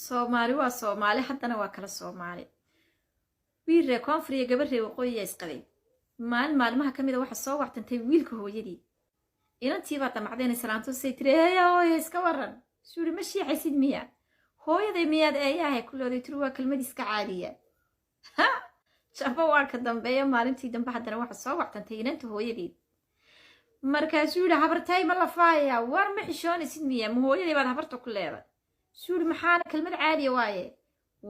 Soomaali waa Soomaali, haddana waa kala Soomaali. Wiil ree koonfur iyo gabar ree waqooyiyaa isqabay. Maalin maalmaha ka mida waxa soo wactantay wiilka hooyadii. Inantiibaa damacdeen islaantu say tiri: "Eeya hooya, iska waran?" Suuri ma shiixaysid miya? Hooyaday miyaad eeyahay kulooday? Tiri: "Waa kelmad iska caadiya." Ha jaba waa ka dambeeya. Maalintii dambe haddana waxa soo wactantay inanta hooyadeed. Markaasuu yidhi: "Habartay, ma lafaaya? War ma xishoonaysid miya? Ma hooyaday baad habarta ku leeday?" Suu yidhi: "Maxaana kelmad caadiya waaye?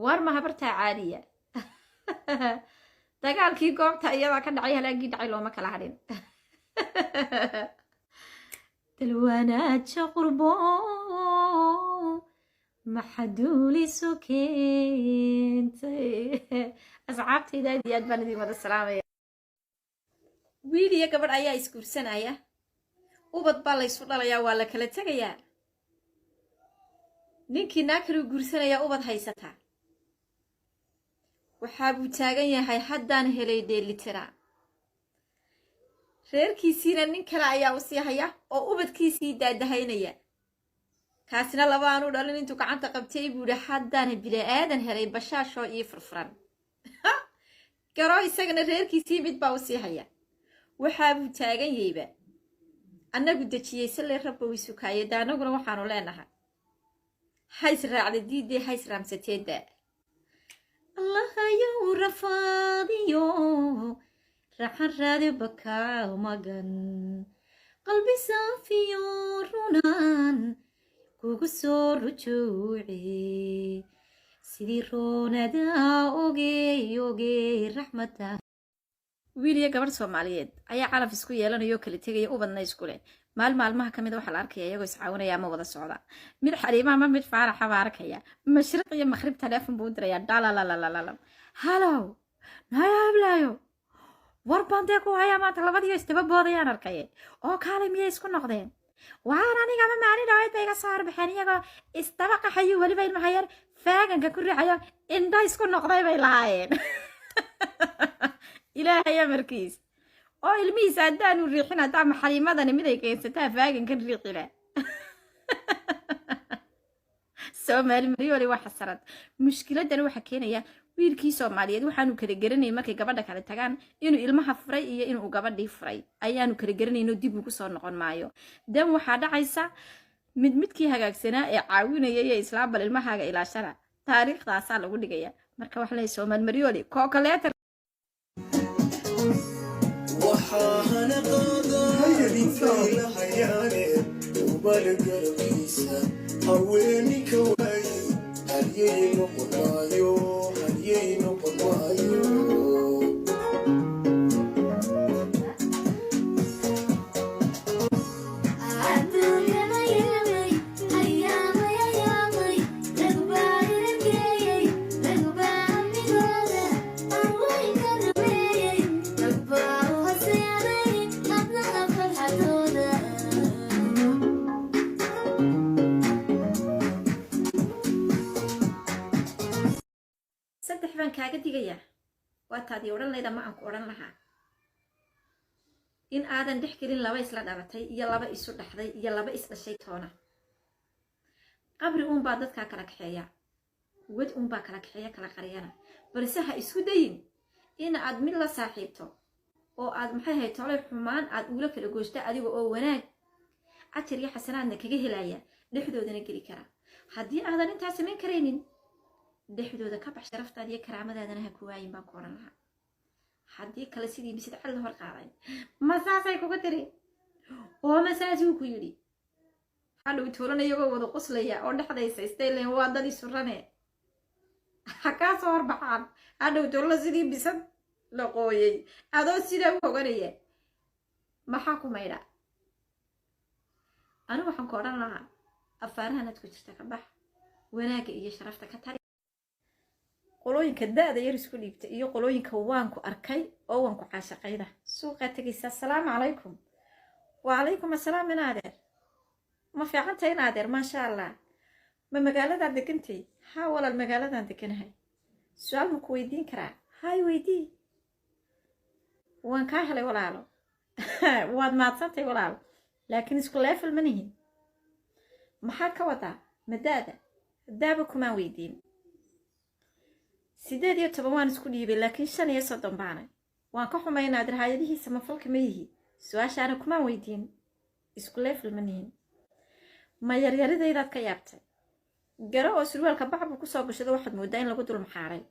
War ma habartaa caadiya?" Dagaalkii goobta iyadaa ka dhacay, halaagii dhacay looma kala hadhin. Dalwanaaja qurbo maxaduulisu keentay. Asxaabtayda, aad iyo aad baan idin wada salaamaya. Wiil iyo gabadh ayaa isguursanaya, ubad baa laysu dhalayaa, waa la kala tegayaa. Ninkii naa kaluu guursanayaa, ubad haysataa. Waxaa buu taagan yahay: "Haddaan helay dheelitira." Reerkiisiina nin kale ayaa u sii haya oo ubadkiisii daadahaynaya. Kaasina laba aanu dhalin intuu gacanta qabtay buu yihi: "Haddaan bini-aadan helay bashaashoo ii furfuran garo." Isagana reerkiisii mid baa u sii haya. Waxaa buu taagan yayba annagu dejiyey sale rabbow isukaaye. Da annaguna waxaanu leenahay: hays raacda diidee, hays raamsateedda. Allahayow, rafaadiyo raxan raadi bakaa magan, qalbi saafiyo runaan kugu soo rujuuce, sidii roonadaa ogey ogey raxmada. Wiil iyo gabadh Soomaaliyeed ayaa calaf isku yeelanaya oo kala tegaya, ubadna isku leh. Maal maalmaha ka mid a waxaa la arkaya iyagoo iscaawinaya ama wada socda. Mid Xaliima ama mid Faaraxa baa arkaya. Mashriq iyo makhrib taleefon buu u dirayaa, dhalalalalala: "Halow, naya hablaayo, war baan dee ku hayaa. Maanta labadiyo isdaba boodayaan arkaye, oo kaalay, miyay isku noqdeen? Waan anigama maalin dhaweyd bay iga soo horbaxeen iyagoo isdaba qaxayo, weliba ilmaha yar faaganka ku riixayo, indho isku noqday bay lahaayeen." Ilaahay amarkiis oo ilmihiisa haddaanu riixin, haddaa maxaliimadani miday keensataa faagankan riixila. Soomaali maryoole waa xasarad. Mushkiladan waxaa keenaya wiilkii Soomaaliyeed waxaanu kala garanayay markay gabadha kale tagaan inuu ilmaha furay iyo inuu gabadhii furay ayaanu kala garanayno. Dib ugu soo noqon maayo. Dan waxaa dhacaysa mid midkii hagaagsanaa ee caawinaya iyo islaambal ilmahaaga ilaashana taariikhdaasaa lagu dhigaya. Marka waxa leeyahay Soomaali maryoole kookaleetar. Waxaana qaadaylahayaane ubala garabkiisa haweeninka waaye, halyay noqon maayo, halyay noqon maayo. Saddex baan kaaga digayaa, waa taadii odhan layd ama aan ku odhan lahaa: in aadan dhex gelin laba isla dhalatay iyo laba isu dhaxday iyo laba is dhashay toona. Qabri uunbaa dadkaa kala kaxeeya, wad uunbaa kala kaxeeya, kala qariyana. Balse ha isku dayin in aad mid la saaxiibto oo aad, maxay ahayd, tolay xumaan aad ugula kala gooshto, adiga oo wanaag, ajar iyo xasanaadna kaga helaya, dhexdoodana geli kara. Haddii aadan intaa samayn karaynin, dhexdooda ka bax, sharaftaada iyo karaamadaadana ha ku waayin baan ku odhan lahaa. Haddii kale, sidii bisid cad la hor qaaday, ma saasay kuga tiri oo ma saasuu ku yidhi, hadhow toolan iyagoo wada qoslaya oo dhexdaysa istaylen, waa dad isurane, ha kaa soo horbaxaan. Hadhow toolana sidii bisad la qooyay adoo sidaa u hoganaya, maxaa ku maydha? Anigu waxaan ku odhan lahaa: afaarahanaad ku jirta ka bax, wanaagga iyo sharafta ka tali. Qolooyinka da-da yar isku dhiibta iyo qolooyinka waan ku arkay oo waan ku caashaqayda suuqaa tegaysa: "Asalaamu calaykum." "Wacalaykum assalaam, in adeer, ma fiicantay?" "In adeer, maasha Allah. Ma magaaladaad degantay?" "Haa walaal, magaaladan deganahay. Su-aal ma ku weydiin karaa?" "Hay, weydii." "Waan kaa helay walaalo, waad maadsantay walaalo, laakiin isku level ma nihin." "Maxaa ka wadaa? Ma da-da?" Daaba kumaan weydiin. 18 waan isku dhiibay, laakiin 35 baanay. Waan ka xumaynaa dirhaayadihii samafalka ma yihi? Su-aashaana kumaan weydiin. Isku level ma nihin. Ma yaryaridaydaad ka yaabtay? Garo oo surwaalka bacbu kusoo gashado, waxaad mooddaa in lagu dul maxaaray.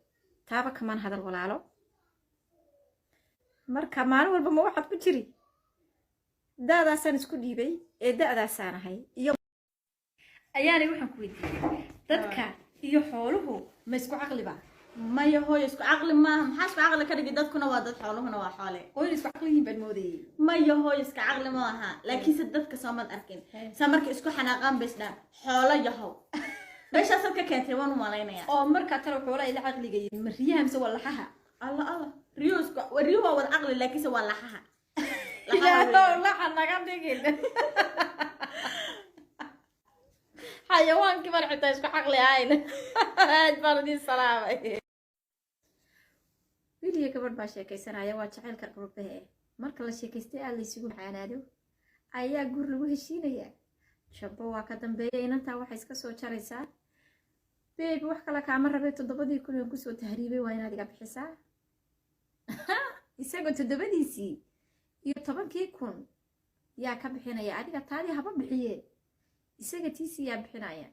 Taaba kamaan hadal, walaalo. Marka maalin walba ma waxaad ku jiri da'daasaan isku dhiibay ee da'daasaan ahay iyo ayaanay? Waxaan ku weydiiyey, dadka iyo xooluhu ma isku caqliba? Maya hooyo, isku caqli maaha. Maxaa isku caqli ka dhigi? Dadkuna waa dad, xooluhuna waa xoole. Oo in isku caqli yihiin baan moodayay. Maya hooyo, iska caqli ma aha, laakiinse dadka soomad arkin saa markay isku xanaaqaan bay isdhahan xoolo yahow. Meeshaasaad ka keentay waan u malaynayaa. Oo markaa talo xoolaha ila caqliga yihiin, ma riyaha mise waa laxaha? Alla alla, riyo isku riyo waa wada caqli, laakiinse waa laxaha. Ilaahow laxa naga dhigin. Xayawaankii baan xitaa isku caqli ahayn. Aad baan idin salaamay. Wiil iyo gabadh baa sheekaysanaya. Waa jacaylka qurbahe. Marka la sheekaystay, aad laysugu macaanaado, ayaa guur lagu heshiinayaa. Jabbo waa ka dambeeya. Inantaa waxay iska soo jaraysaa: "Baby, wax kale kaama rabay, 7,000 aan kusoo tahriibay waa inaad iga bixisaa." Isagoo toddobadiisii iyo 10,000 yaa ka bixinaya? Adiga taadii haba bixiye, isaga tiisii yaa bixinaya?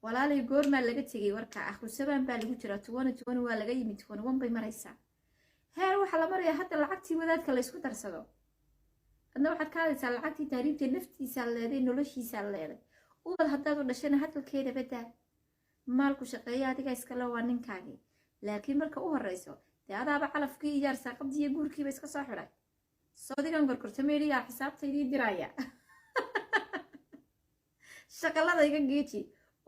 Walaalay, goormaa laga tegay warka? Akhrusamaan baa lagu jiraa. 2020 waa laga yimid, 21 bay maraysaa. Heer waxaa la marayaa hadda lacagtii wadaadka laysku darsado. Adna waxaad ka hadlaysaa lacagtii tahriibtee. Naftiisaa leeday, noloshiisaa leeday. Ubad haddaad u dhashana, hadalkeeda badaa. Maalku shaqeeya, adiga iskale, waa ninkaagii. Laakiin marka u horeyso dee adaaba calafkii iyo arsaaqadii iyo guurkiiba iska soo xidhay. Soodigan gorgortameeliyaa xisaabtaydii diraya, shaqalada iga geeji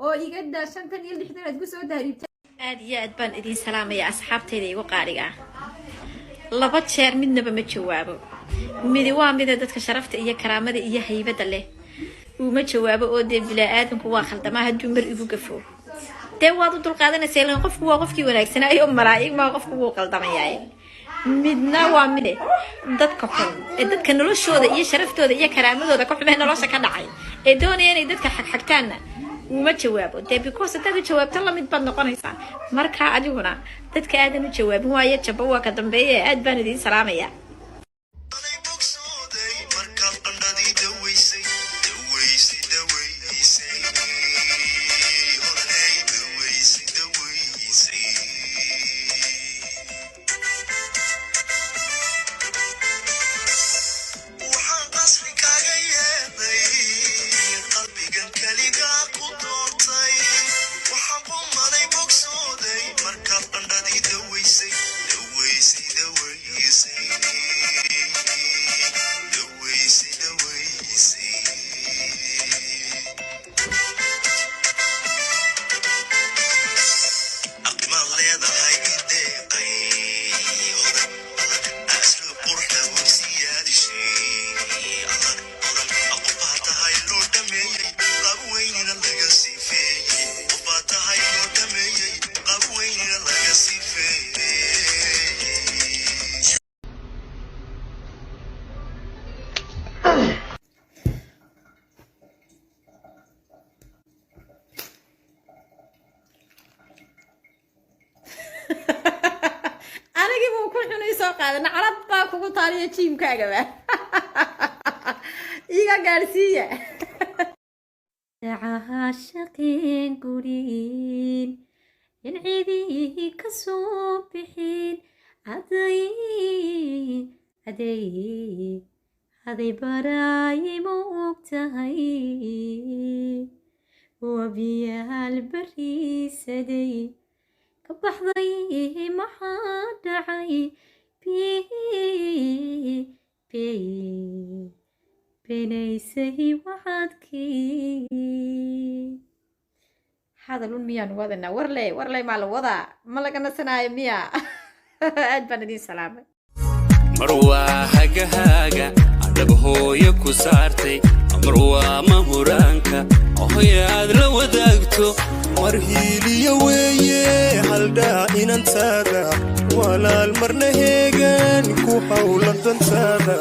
oo iga daa shantan iyo lixdan aad ku soo tahriibtay. Aad iyo aad baan idiin salaamaya, asxaabtayda igu qaaliga ah. Laba jeer midnaba ma jawaabo. Midi waa mida dadka sharafta iyo karaamada iyo haybadda leh uuma jawaabo, oo dee bilaa-aadanku waa khaldamaa. Hadduu mar igu gafo, dee waad u dulqaadanaysaa, ilan qofku waa qofkii wanaagsanaayo, malaa'ig maa, qofku wuu qaldamayaa. Midna waa mide dadka xun ee dadka noloshooda iyo sharaftooda iyo karaamadooda ka xumee, nolosha ka dhacay, ee doonaya inay dadka xagxagtaanna uma jawaabo, dee because haddaad u jawaabto lamid baad noqonaysaa. Marka adiguna dadka aadan u jawaabin, waayo jabba waa ka dambeeya. Aad baan idiin salaamaya. Bogsooday markaad qandhadii dawaysay, dawaysay, dawaysay, hodanay, dawaysay, dawaysay. Waxaan qasri kaaga yeelay qalbigan keligaa ku doortay. Waxaan qumanay bogsooday markaad qandhadii dawaysay, dawaysay, dawaysay, dawaysay, dawaysay. Aqmaad leedahay deeqay hodan, asluub qurux lagu siyaadishay. Adag hodan, qofbaa tahay loo dhameeyey, qab weynina laga sifeeyey. Qofbaa tahay loo dhameeyey, qab weynina laga sifeeyey. Anigii buu ku xunay soo qaaday. Naclad baa kugu taaliya jiimkaagaba iga gaadhsiiya. Shaqeen gurin in cidii ka soo bixin, aday aday aday baraay ma og tahay? Wabiyaal bariisaday ka baxday, maxaa dhacay? Beenaysay waxaadkii. Hadalun miyaan wadanaa? Warle warle maa la wadaa? Ma laga nasanaayo miya? Aad baan idiin salaamay. Mar waa hagahaaga adhab hooyo ku saartay, mar waa mahuraanka hooyo aad la wadaagto. Mar hiiliya weeye haldhaa inantaada, walaal, marna heegan ku howlan dantaada.